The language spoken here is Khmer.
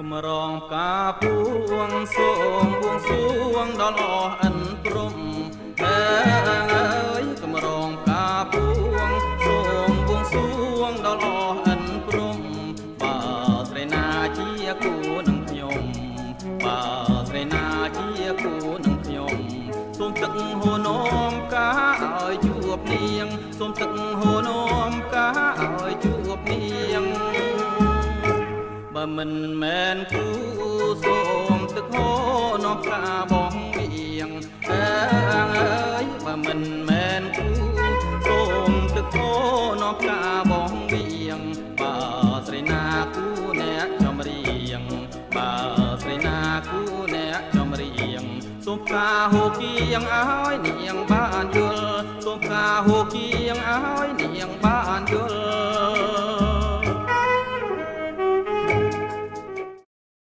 កម្រងផ្កាពួងសូមបួងសួងដល់អស់អិនព្រំអើយ កម្រងផ្កាពួងសូមបួងសួងដល់អស់អិនព្រំ បើស្រីណាជាគូនឹងខ្ញុំ បើស្រីណាជាគូនឹងខ្ញុំ សូមទឹកហូនមកាឲ្យជួបនាង សូមទឹកហូនមកាឲ្យជួបនាង បើមិនមែនគូ សូមទឹកហូរនាំផ្កាបងវៀងអើយ បើមិនមែនគូ សូមទឹកហូរនាំផ្កាបងវៀង បើស្រីណាគូអ្នកចំរៀង បើស្រីណាគូអ្នកចំរៀង សូមផ្កាហូគៀងឲ្យនាងបានយល់ សូមផ្កាហូគៀងឲ្យនាងបានយល់។